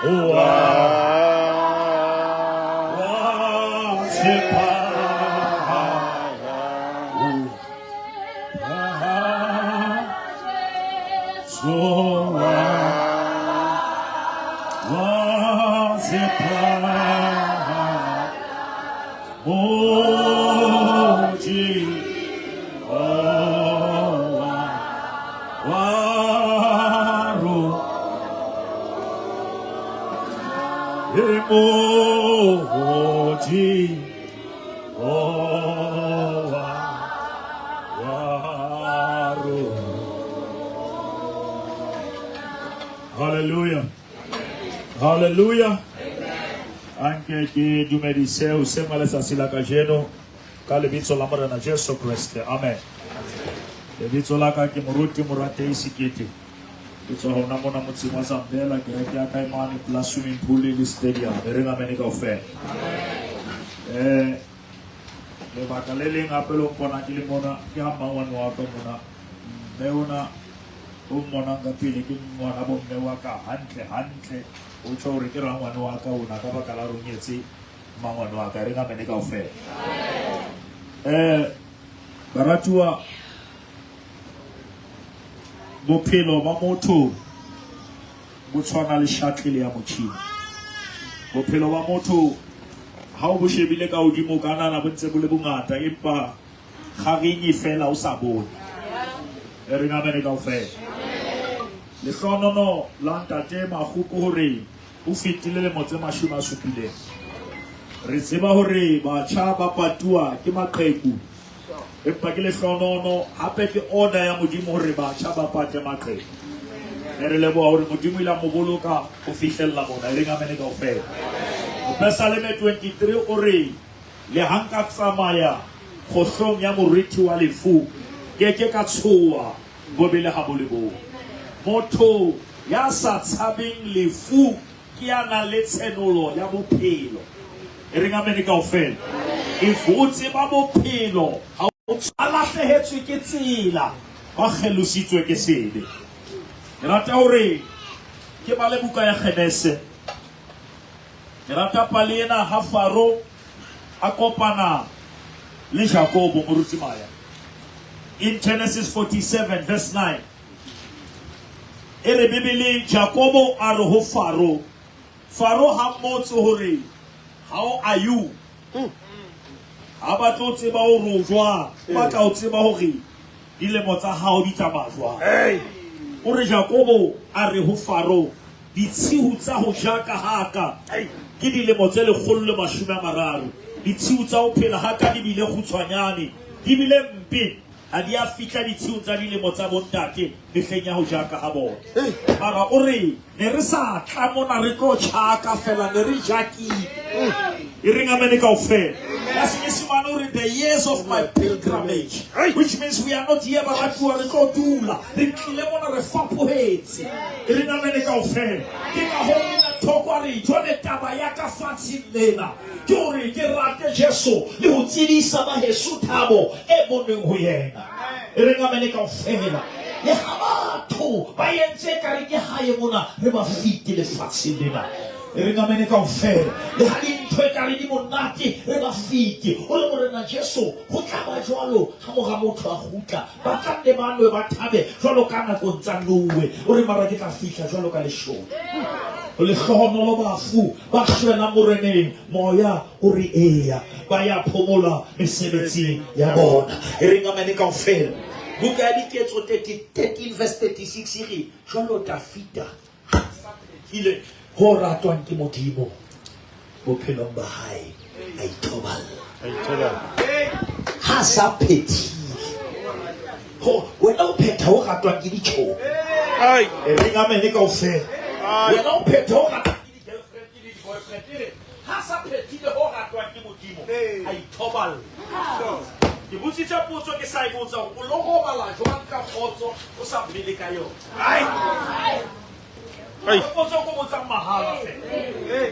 Oa wa tshepahala. Tsoa wa tshepahala. Modimo oa wa rona. E Modimo oa wa rona. Hallelujah. Hallelujah. Anke ke dumedise hoseng wa letsatsi la kajeno ka lebitso la Morena Jesu Kreste. Amen. Lebitso la ka ke Moruti Moratei Sekete. Ke tswa hona mona motseng wa Zambela, kereke ya ka e mane pela swimming pool le stadium. E reng amen kaofela. Eh lebaka le leng hape le mpona ke le mona ke ha mmangwane wa ka mona. Mme ona o mmonang ka pele ke ngwana bomme wa ka hantle hantle. O tjho hore ke rangwane wa ka ona ka baka la ronyetse mmangwane wa ka. E reng amen kaofela. Eh baratuwa bophelo ba motho bo tshwana le shuttle ya motjhini. Bophelo ba motho ha o bo shebile ka hodimo ka nana bo ntse bo le bongata empa kgaring e fela o sa bone. E reng amen kaofela. Lehlohonono la ntate Makgopo hore o fetile lemo tse 70. Re tseba hore batjha ba patuwa ke maqheku empa ke lehlohonono hape ke order ya Modimo hore batjha ba pate maqheku. Mme re leboha hore Modimo ile a mo boloka ho fihlella mona. E reng amen kaofela. Pesaleme 23 o re le ha nka tsamaya kgohlong ya moriti wa lefu ke ke ka tshoha bobe le ha bo le bong. Motho ya sa tshabeng lefu ke ya nang le tshenolo ya bophelo. E reng amen kaofela. If o tseba bophelo ha o lahlehetswe ke tsela, ba kgelositswe ke sebe. Ke rata hore ke bale buka ya Genese. Ke rata pale ena ha Faro a kopana le Jakobo moruti Maya. In Genesis 47 verse 9. E re Bibele Jakobo a re ho Faro, Faro ha mmotse hore how are you? Ha batle ho tseba hore o jwang, o batla ho tseba hore dilemo tsa hao di tsamaya jwang. O re Jakobo a re ho Faro, ditshiu tsa ho jaka ha ka ke dilemo tse 130. Ditshiu tsa ho phela ha ka di bile kgutshwanyane, di bile mpe, ha di a fihla ditshiung tsa dilemo tsa bontate mehleng ya ho jaka ha bona. Mara o re ne re sa tla mona re tlo tjhaka fela, ne re jakile. E reng amen kaofela. Ka Senyesemane o re the years of my pilgrimage, which means we are not here baratuwa re tlo dula, re tlile mona re fapohetse. E reng amen kaofela. Ke ka hoo nna Thoko a re jwale taba ya ka fatsheng lena ke hore ke rate Jesu le ho tsebisa ba heso thabo e bonweng ho yena. E reng amen kaofela. Le ha batho ba entse ekare ke hae mona, re ba fite lefatsheng lena. E reng amen kaofela. Le ha dintho ekare di monate, re ba fite. O re Morena Jesu, ho tla ba jwalo ha mora motho a kgutla. Ba tla nne ba nwe ba thabe jwalo ka nakong tsa Noe. O re mara ke tla fihla jwalo ka lesholu. O lehlohonolo bafu ba shwelang Moreneng, moya o re eya, ba ya phomola mesebetsing ya bona. E reng amen kaofela. Buka ya Diketso 13 verse 36 e re jwalo Dafida ha sa phethile ho ratwang ke Modimo bophelong ba hae, a ithoballa. Ha sa phethile ho wena o phetha ho ratwang ke ditjhomi. E reng amen kaofela. Wena o phetha ho ratwang ke di-girlfriend le di-boyfriend. E re ha sa phethile ho ratwang ke Modimo, a ithoballa. Ke botsitse potso ke sa e botsa hore o lo robala jwang ka kgotso o sa phele ka yona. Potso ko botsang mahala fela.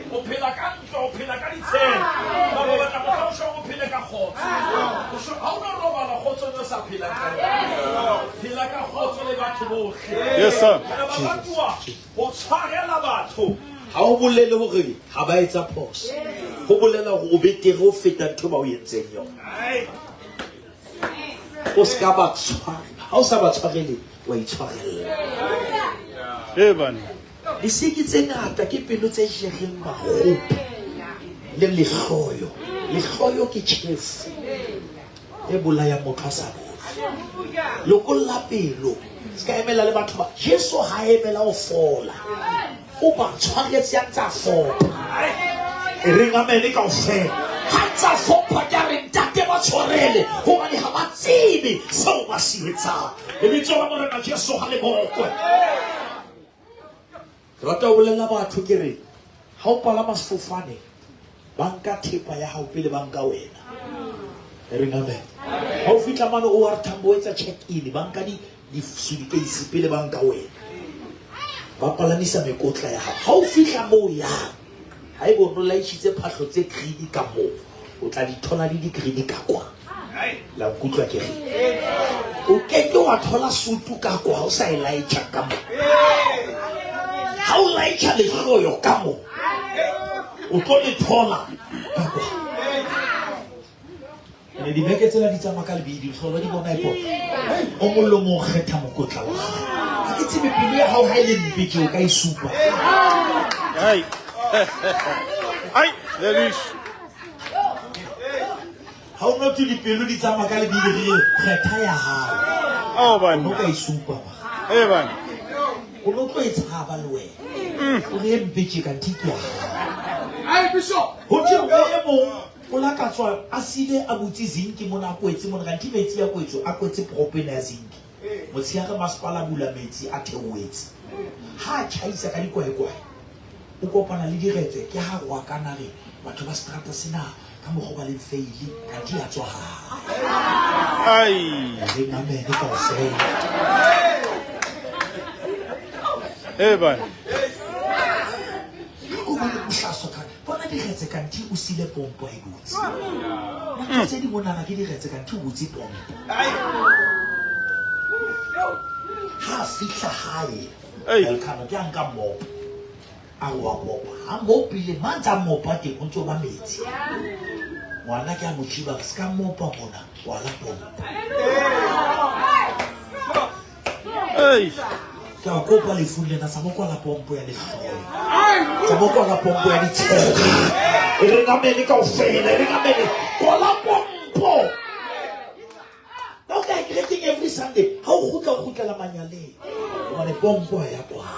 O phela ka ntlo, o phela ka ditshelo. Ba ba batla mohla o shwang o phele ka kgotso. O shwa ha o no robala kgotso o sa phela ka yona. Phela ka kgotso le batho bohle. Yes, sir. Ba ratuwa ho tshwarela batho. Ha o bolele hore ha ba etsa phoso. Ho bolela hore o betere ho feta ntho ba o entseng yona. O ska ba tshwara. Ha o sa ba tshwarele, wa itshwarella. Ee banna. Disiki tse ngata ke pelo tse jereng makgopo le lehloyo. Lehloyo ke tjhefu e bolayang motho a sa bone. Lokolla pelo. Se ka emela le batho ba. Jesu ha emela ho fola. O ba tshwaretse a ntsa fopha. E reng amene kaofela. Ha ntsa fopha ke a re ntate ba tshwarele hobane ha ba tsebe seo ba se etsang. Lebitso la Morena Jesu ha le bokwe. Ke rata ho bolella batho ke re ha o palama sefofane ba nka thepa ya hao pele ba nka wena. E reng amen. Ha o fihla mane o R Tambo o etsa check in ba nka di di-suitcase pele ba nka wena. Ba palamisa mekotla ya hao. Ha o fihla moo yang haeba o no laitjhitse phahlo tse green ka moo o tla di thola le di-green ka kwa. La nkutlwa ke re o ke ke wa thola sutu ka kwa o sa e laitjha ka mo. Ha o laitjha lehloyo ka mo o tlo le thola ka kwa. Ene dibeke tsena di tsamaya ka lebidi tlholo di bona e o mong le mong kgetha mokotla wa gago. Ha ke tsebe pelo ya gago ha e le mpe tje o ka e supa. Ai. Ai, Ladies. Ha o note dipelo di tsamaya ka lebidi re kgetha ya gago. Oh banna. O ka e supa ba. Ee banna. O no tlo e tshaba le wena. O re e mpe tje kanthe ke ya gago. Ai Bishop. Ho thwe e mong o la ka tswa a sile a butse zinki mona a kwetse mona kanthe metsi a kwetswe a kwetse propo ena ya zinki. Motshehare masepala a bula metsi a theohetse. Ha a tjhaisa ka dikwaekwae o kopana le diretse ke ha roakana re batho ba seterata sena ka mokgwa ba leng feile kanthe ya tswa hae. Ai. Re namene kaofela. Ee banna. Ka bone bohlaswa ka bona diretse kanthe o sile pompo a e butse. Ntho tse di monana ke diretse kanthe o butse pompo. Ha a fihla hae Ei. Elkano ke a nka mopo a re wa mopa. Ha mopile ma ntsa mopa teng o ntso ba metsi. Ngwana ke a mo tjiba se ka mopa mona kwala pompo. Ei. Ke a kopa lefung lena tsa mo kwala pompo ya lehloyo. Tsa mo kwala pompo ya ditshego. E re ngamele kaofela, e re ngamele. Kwala pompo. Ka o tla kerekeng every Sunday, ha o kgutla o kgutlela manyaleng. Hobane pompo ha ya kwala.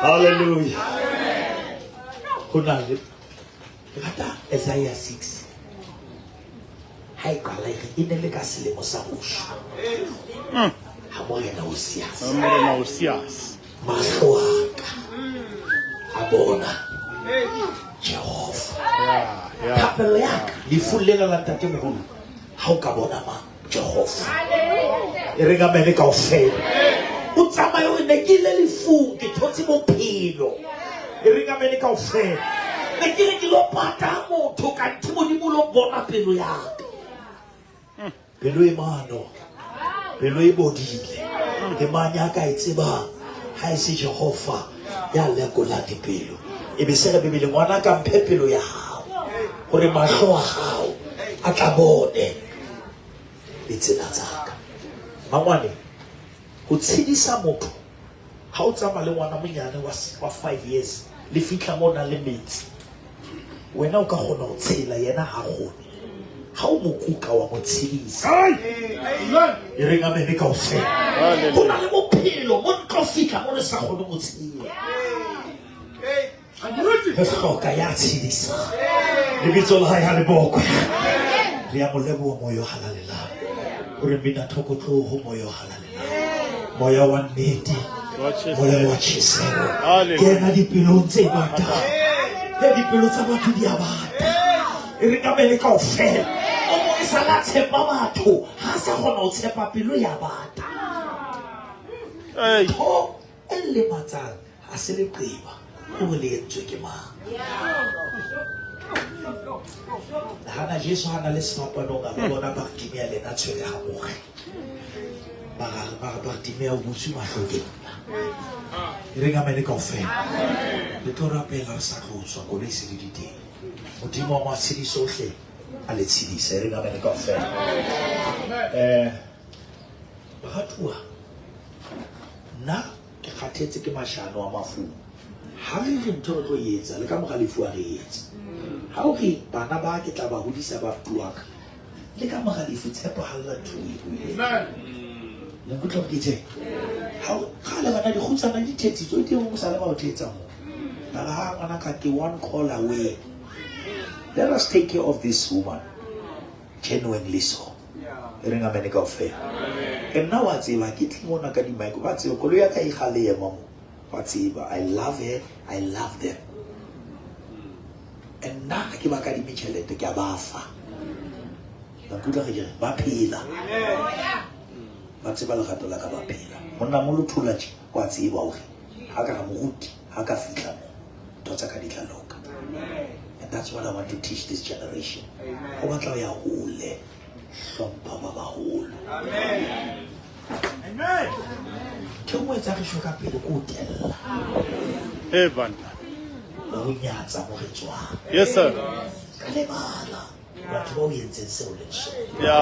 Hallelujah. Ho na le ke rata Isaiah 6. Ha e qala e re e ne le ka selemo sa ho shwa. Ha Morena Osias. Morena Osias. Mahlo a ka a bona Jehova. Ya, ya. Thapelo ya ka lefung lena la ntatemoholo ha o ka bona mang Jehova. E re ngamene kaofela. O tsamaye o re ne ke ile lefung ke thotse bophelo. E re ngamene kaofela. Ne ke re ke lo pata motho kanthe Modimo o lo bona pelo ya ka. Pelo e mano. Pelo e bodile. Ke mang ya ka e tsebang ha e se Jehova ya lekolang dipelo. E be se re Bibele ngwana ka mphe pelo ya hao hore mahlo a hao a tla bone ditsela tsa ka. Mangwane ho tshedisa motho ha o tsamaya le ngwana monyane wa wa 5 years le fihla mo nang le metsi wena o ka kgona ho tshela yena ha kgone. Ha o mo kuka wa mo tshedisa. E reng amene kaofela. Ho na le bophelo mo ntlo fihla mo le sa kgone ho tshela. Re hloka ya tshedisa. Lebitso la hae ha le bokwe. Re a mo leboha moya o halalelang. Hore mmina thoko tloho moya o halalelang. Moya wa nnete. Moya wa tjheseho. Kena dipelong tse batang. He dipelo tsa batho di a bata. E re ngamele kaofela. O mong e sala tshepa batho. Ha sa kgona ho tshepa pelo ya bata. Ei. Ntho e lematsang ha se leqeba hore le entswe ke mang. Nahana Jesu ha na le sefapanong a ba bona Bartimea le ena a tshwere hamoge. Mara mara Bartimea o butswe mahlo ke nna. E reng amene kaofela. Le tlo rapela re sa tlo tswa koloi se le di teng. Modimo wa matshediso ohle a le tshedise. E reng amene kaofela. Eh baratuwa nna ke kgathetse ke mashano a mafung. Ha re re ntho re tlo e etsa le ka mora lefu a re e etse. Ha o re bana ba ke tla ba hodisa ba ka le ka mora lefu tshepahalla ntho o e buileng. Le nkutlwa ke itse? Ha o kgale bana dikgutsana di thetsitswe o teng o sa le ba o thetsa mo. Ba re ha ngwana ka ke one call away. Let us take care of this woman genuinely so. E reng amen kaofela. E nna wa tseba ke tle mona ka di-mic ba tseba koloi ya ka e gale ema mo. Wa tseba I love her, I love them. And nna ha ke ba kadime tjhelete ke a ba fa. La nkutlwa ge ke re ba phela. Ba tseba lerato la ka ba phela. Monna mo lothola tje wa tseba hore ha ka ra moruti ha ka fihla mo ntho tsa ka di tla loka. And that's what I want to teach this generation. O batla ho ya hole, hlompha ba baholo. Ntho e nngwe e tsa re shwe ka pele ke ho tella. Ee banna. Le ho nyatsa mo re tswang. Yes sir. Ka lebala batho ba o entseng seo leng sona. Ya,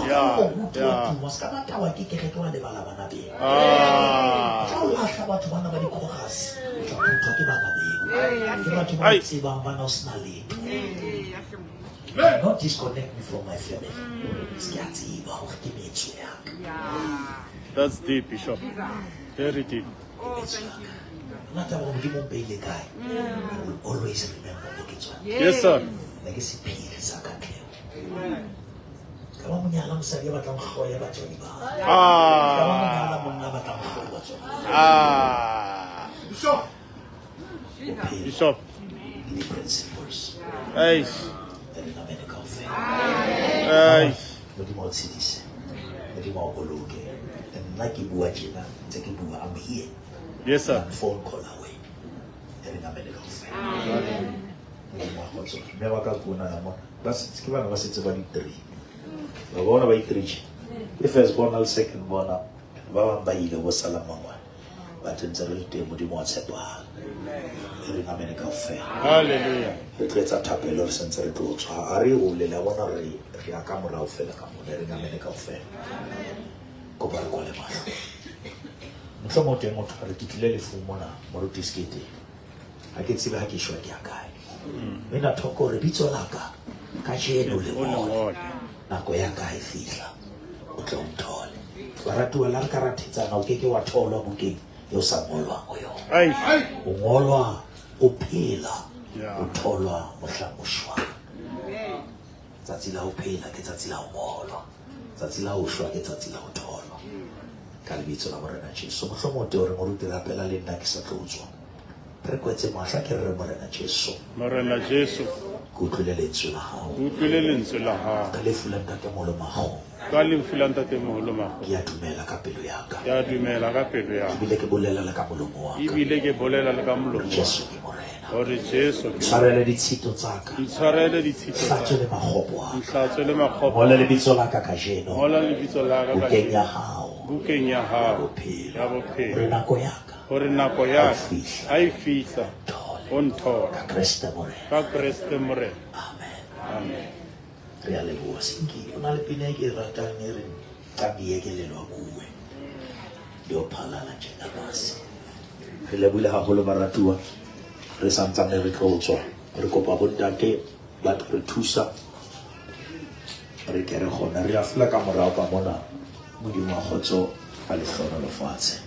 ya, Moruti wa ya. tuma se ka ba tawa ke kereke wa lebala bana beno. Ah. Tla o lahla batho bana ba dikhorase, o tla phuthwa ke bana beno. Ke batho ba Ai. o tsebang bana o sena letho. Not disconnect me from my family. Se ke a tseba hore ke metso ya ka. That's deep, Bishop. Very deep. Metso ya ka. Nna taba hore Modimo o mpeile kae. I will always remember mo ke tswang. Yes, sir. Ne ke sephiri sa katleho. Ka ba monyala mosadi ya batlang hloya batswadi ba. Ka ba monyala Ah. monna ya batlang hloya batswadi ba. Ah. Bishop. Bophelo Bishop. le di-principles. Eish. E re namene kaofela. Eish. Modimo o tshedise. Modimo o boloke. Nna ke bua tjena, ntse ke bua, I'm here. Yes, sir. I'm phone call away. E re namene kaofela. Modimo wa kgotso. Mme wa ka ke ona ya mona. Ba setse ke bana ba setse ba di-three. Ba bona ba i-three tje. Ke first bona le second bona. Ba bang ba ile bo sala mangwane. But ntse re le teng Modimo wa tshepahala. E re namene kaofela. Hallelujah. Re tlo etsa thapelo re sentse re tlo tswa. A re hole le a bona re re ya ka morao fela ka mona re namene kaofela. Kopa re kwale mahlo. Mohlomong o teng motho a re ke tlile lefung mona moruti Sekete. Ha ke tsebe ha ke shwa ke ya kae. Mme na thoko hore bitso la ka kajeno le O le ngole. ngole. Nako ya ka ha e fihla o tle o nthole. Baratuwa la re ka ra thetsana o keke wa tholwa bukeng e o sa ngolwang ho yona. Eish. O ngolwa o phela, Yeah. o tholwa mohlang o shwang. Tsatsi la ho phela ke tsatsi la ho ngolwa. Tsatsi la ho shwa ke tsatsi la ho tholwa. Ka lebitso la Morena Jesu. Mohlomong o teng hore moruti rapela le nna ke sa tlo tswa. Re kwetse mahlo a ke re re Morena Jesu. Morena Jesu. Ke utlwile lentswe la hao. Ke utlwile lentswe la hao. Ka lefu la ntatemoholo Makgo. Ka lefu la ntatemoholo Makgo. Ke a dumela ka pelo ya ka. Ke a dumela ka pelo ya ka. Ebile ke bolela le ka molomo wa ka. Ebile ke bolela le ka molomo wa ka. Jesu ke Morena. Hore Jesu ke Ntshwarele ditshito tsa ka. Ntshwarele ditshito tsa Ntlhatswe le makgopo a ka. Ntlhatswe le makgopo. Ngola lebitso la ka kajeno. Ngola lebitso la ka Bukeng ya kajeno. hao. Bukeng ya hao. Bophelo. Ya bophelo. Hore nako ya ka. Hore nako ya Ha e ka fihla. ha e fihla. Nthole. O nthole. Ka Kreste Morena. Ka Kreste Morena. Amen. Amen. Re a leboha Sinki. O na le pina e ke e ratang e reng ka miyekelelwa kuwe. Le o phalala njengamasi. Re lebohile haholo baratuwa. Re santsane re tlo tswa. Re kopa bontate ba tlo re thusa. Re ke re kgone. Re a fela ka morao ka mona. Modimo wa kgotso a le hlohonolofatse.